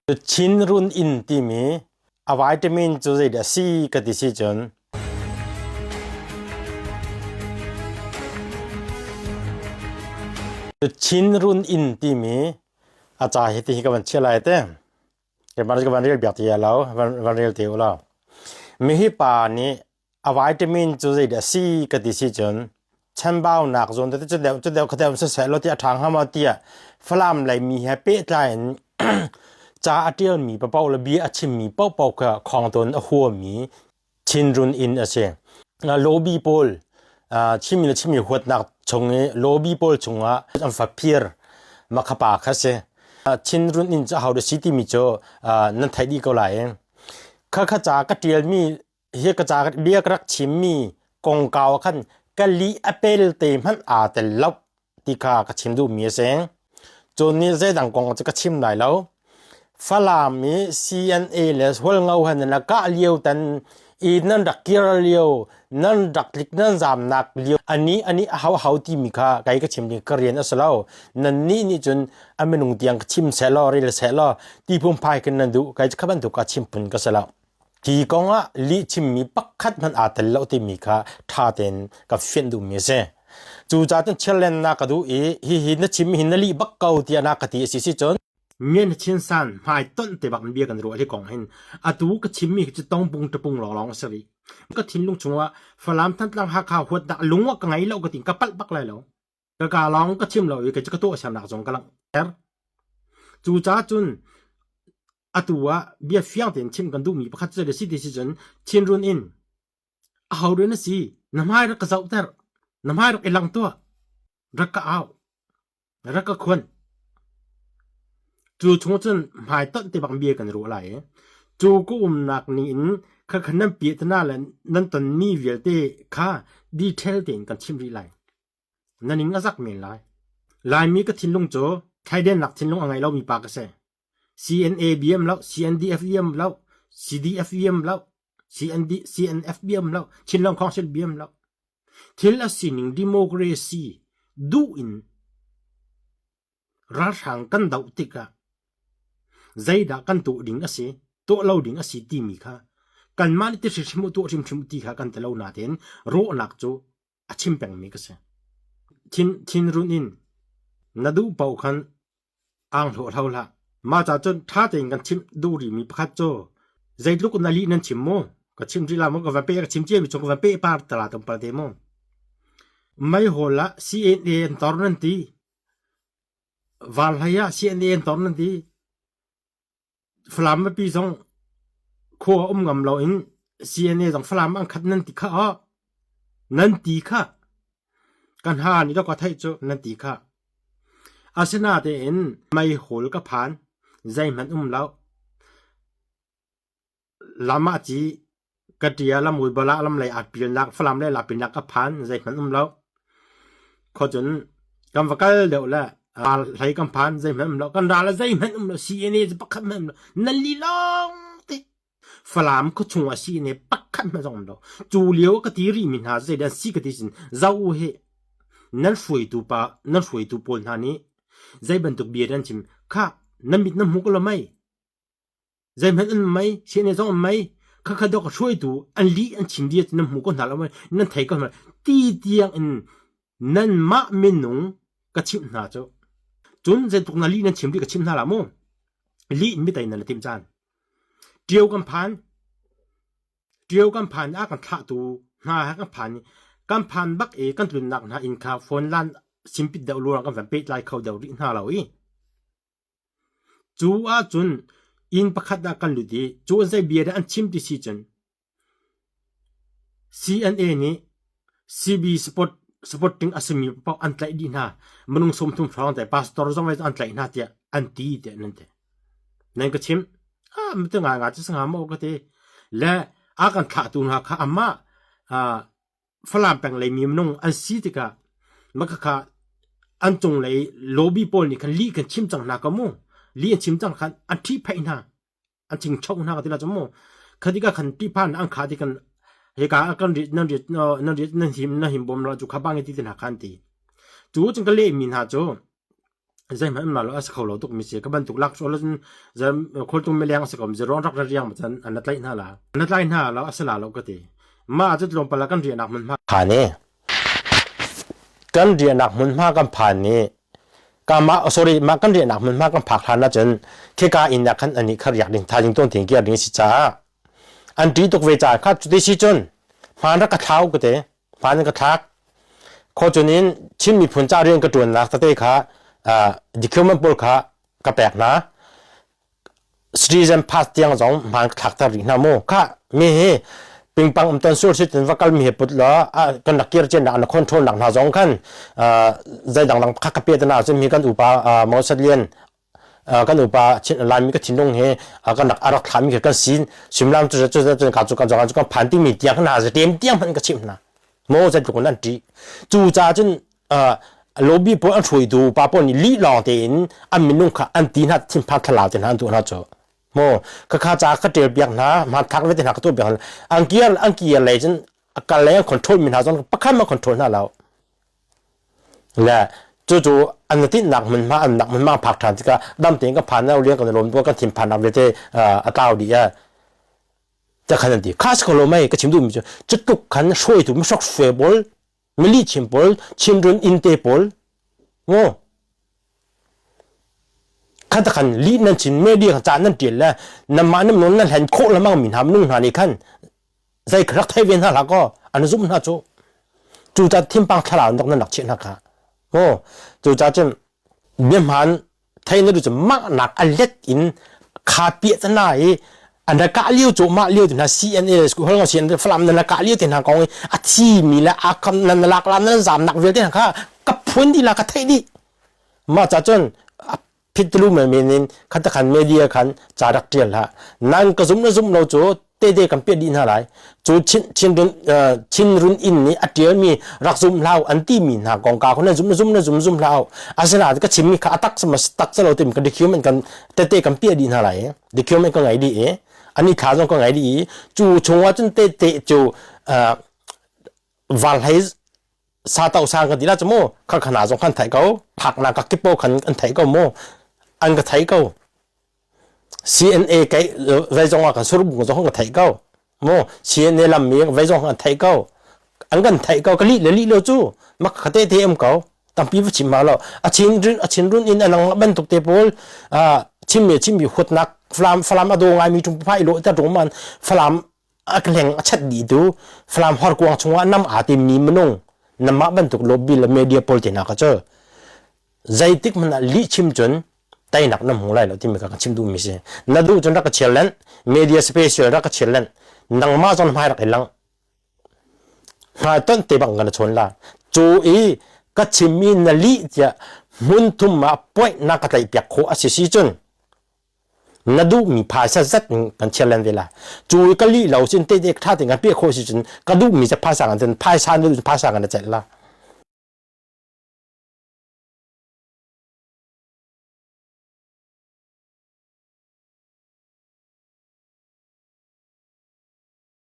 Chin run inn timi a vitamin cu zeidah a si ka ti si cun Chin run inn timi a ca hi ti hi ka van chia lai te. Keimah ka van rel biak ti lo, van rel te u law. Mihi pa nih A vitamin cu zeidah a si ka ti si cun chanbaunak zawn tete cu deuh cu deuh kha deuh siseh law ti a ṭha hnga maw tiah Falam lei mi he pehtlai in ca a ṭialmi paoh le bia a chimmi paohpaoh kha khawngtawn a huami Chinrun inn a si. Lobby pawl chimmi le chimmi huatnak chung i lobby pawl chungah an faphir makhapa kha si. Chinrun inn cu ahodah si timi cu nan theih dih ko lai. Khakha ca ka ṭialmi Hi ka ca bia ka rak chimmi kongkau ah khan ka lih a pel te hmanh aa tel lo ti kha ka chim duhmi a si. Cun nih zeidang kong cu ka chim lai lo. Falam i CNA le Hualngo han nan rak kah lio tan i nan rak kir lio, nan rak tlik nan zamnak lio ani ani a hau hau timi kha kai ka chim ding ka rian a si lo. Nan nih nih cun a minung tiang ka chim seh law rel seh law ti phungphai khin nan duh kai kha bantuk ka chim phun ka si lo. Hi kong ah lihchimmi pakhat hmanh aa tel lo timi kha ṭha tein ka fianh duhmi a si. Cucaah cun chiarlennak ka duh i hihi na chim hi na lih bak ko tiah na ka ti a si si cun Ngen Chinsan hmai tonh te bak in bia kan ruah hi kong hin atu ka chimmi cu tongpung ṭapung lawnglawng a si rih. Ka thinlung chungah Falam Thantlang Hakha huatnak lung ah ka ngei lo ka ti ka palh bak lai lo. Ka ka lawng ka chim lo i ka ka tuahsernak zong ka langhter. Cucaah cun atu ah bia fiang tein chim kan duhmi pakhat cu si ti si cun Chinrun in aho rian a si na hmai rak ka zohter na hmai rak i lang tuah rak ka au rak ka khuan cu chung cun hmai tonh te bak bia kan ruah lai i cu ka umnak ning in kha kha nan piahtana le nan tonmi vialte kha detail tein kan chim rih lai Na ning a zak men lai. Laimi ka thinlung cu thleidennak thinlung a ngei lomi pa ka si. CNA biam lo, CNDF biam lo, CDF biam lo, CND, CNF biam lo, Chinlong Council biam lo. Thil a sining democracy duh in ralhrang kan doh tikah zeidah kan tuah ding a si, tuah lo ding a si timi kha kanmah nih ti hrimhrim u tuah hrimhrim u ti kha kan ti lo nain rawhnak cu a chim pengmi ka si. Thin, thinrun in na duh paoh khan ang hlawh hlo hlah. Mah ca cun ṭha tein kan chimh duh rihmi pakhat cu zeitluk na lih nan chim mu? Ka chim rih la mu ka van pe ka chim ciami chung ka van pe par tala tum pal te mu. Meihawl ah CNA an tor nan ti. Valhlei ah CNA an tor nan ti. Falam mipi zong khua um ngam loin CNA zong Falam an khat nan ti kha aw. Nan ti kha. Kan ha nih dawk ka theih cu nan ti kha. Asinatein meihol ka phan zeihmanh um lo. Lam ah ci ka ṭia lamui balah lam lei aa pilnak Falam lei laa pilnak ka phan zeihmanh um lo. Khuacun kan va kal deuh le ral hlei kan phan zeihmanh um lo. Kan ral le zeihmanh um lo. CNA cu pakhat hmanh um lo. Nan li lawng te. Falam khuachung ah CNA pakhat hmanh zong um lo. Cu lio ka ti rihmi hna zeidah an si ka ti cun zoh u hi. Nan hruaitu pa nan hruaitu pawl hna nih zei bantuk bia nan chim kha nan mit nan hmu ko lo mei. Zeihmanh an mei, siane zong an mei, khakha dawk hruaitu an lih an chim dia nan hmu ko hna lo nan thei ko hna ti tiang in nanmah minung ka chimh hna cu. Cun zeitluk na lih nan chim rih ka chim hna la mu. Lih in mitei nan la timh caan. Ṭio kan phan, Ṭio kan phan ah kan thlahtu hna he kan phan i kan phan bak i kan tlunnak hna inn kha phone lan simpit deuh lurang kan van pehtlai kho deuh rih hna lo i Cu ahcun inn pakhat ah kan lut i cu an zei bia dah an chim ti si cun CNA nih CB support supporting a simi paoh an tlaih dih hna. Minung 30 hrawng te pastor zong an tlaih hna tiah an ti tiah nan ti. Nan ka chimh. Ah, matu ngai nga cu sanga maw ka ti. Le a kan thlahtu hna kha amah ah Falam peng lei mi minung an si tikah makhakha an cunglei lobby pawl nih khan lih kan chim cang hna ka mu lih an chim cang khan an ṭhihphaih hna an chingchoh hna ka ti la cu mu khatika khan ṭihphan an kha ti kan hika kan rit nan rit nan rit nan him na him bom la cu kha bang ti ti hna khan ti cu cun ka leh mi hna cu. Zeihmanh um la lo a si kho lo tuk mi si. Ka bantuk lak sual cun khualtung mileng a si ko mi ruang rak ra riang ma cun an na tlaih hna la. Na tlai hna lo a si la lo ka ti. Mah cu tlawmpal ah kan riahnak hmunhma phan i kan riahnak hmunhma kan phan i ka mah sorry mah kan riahnak hmunhma kan phak hlan ahcun khika inn ah khan anih kha riak ding thaizing tuan tin kir ding si caah an ṭih tuk ve caah kha cuti si cun hmaan rak ka thlau ka ti. Hmaan ka thlak. Khuacun in Chin miphun ca rian ka ṭuannak tete kha document pawl kha ka pek hna. Citizen pass tiang zong hmaan ka thlakter rih hna mu. Kha mi hi pingpang um ton sur si cun va kal mi he put law kan rak kir cen nak na control nak hna zong khan zei dangdang kha ka pe te na cun mi kan upa Moses Lian kan upa Laimi ka thinlung hi kan rak arak thlami khi kan sin simlam cu cu cu ka cu kan zong cu kan phan timi tiang hna zatem tiang hmanh ka chimh hna mo zeitluk in an ṭih cu ca cun lobby pawl an hruaitu pa pawl nih lih lawng tein an minung kha an ti hna thinphan thlalau te hna an tuah hna cu mo ka kha ca ka ṭel piak hna hmanthak vete hna ka tuah piak hna an kir an kir lei cun a kal lei an control mi hna zong pakhat ma control hna lo Le cucu an tinhnak hmunhma an nak hmunhma phak ṭhan tikah dam tein ka phan na liang kan lawm kan thinphannak vialte a tlau dih a te khan an ti kha si ko lo mei ka chim duhmi cu cutluk khan hruaitu mihrok hruai pawl mili chim pawl chinrun inn te pawl ngo khan ta khan lih nan chin media khan ca nan ṭial le nanmah nan non nan hlen khawh lamang mi hna minung hna nih khan zei kha rak thei ve hna hlah kaw an zumh hna cu cucaah thimpang thlarau in nan rak chiah hna kha maw cucaah cun biahmaan thei na duh cu mahnak a let in kha piah tana i an ra kah lio cu mah lio te hna CNA hol ngo CNA Falam nan ra kah lio te hna kong i a thi mi le a kam nan lak lam nan zam nak vialte hna kha ka phun dih la ka theih dih mah ca cun phitlu men in khan ta khan media khan ca rak tial hlah nan ka zum na zum lo cu tete kan piah dih hna lai cu chin chin run chin run inn nih a tial mi rak zum hlau an ti mi hna kong ka na zum na zum na zum zum hlau asina ka chim mi kha atak sama tak salo tim ka document kan tete kan piah dih hna lai document ka ngai dih i ani thla zong ka ngai dih i cu chungah cun tete cu val hlei sa to sang kan ti la chu mu kha khana zong kan thai ko phak na ka kipo khan an thai ko mu an ka thai ko CNA kai vai zong ah kan sur bung zong ka thai ko mu CNA lam mi vai zong an thai ko an kan thai ko ka li le li lo chu mak khate te am ko tampi va chim ma lo a chin run a chin run in anang bantuk te pawl a chim mi chim mi hutnak falam falam ado ngai mi tung phai lo ta tung man falam a hleng a chat dih tu Falam horkuang chungah nam aa timmi minung namah bantuk lobby le media pawl te hna kha cu zeitik hmanh ah lih chim cun teinak na hmu lai lo timi kha ka chim duhmi si na duh cun rak ka chial len media special rak ka chial len nangmah zong hmai rak i lang hmai ton te bang kan chawn la cu i ka chimmi na lih tiah hmun thum ah point na ka tlaih piak khawh a si si cun Na duhmi phaisa zat in kan chiar len ve la. Cu i ka lih lo cun te tha tein kan piah khawh si cun ka duhmi cu phaisa kan cun phaisa na duh cun phaisa kan celh la.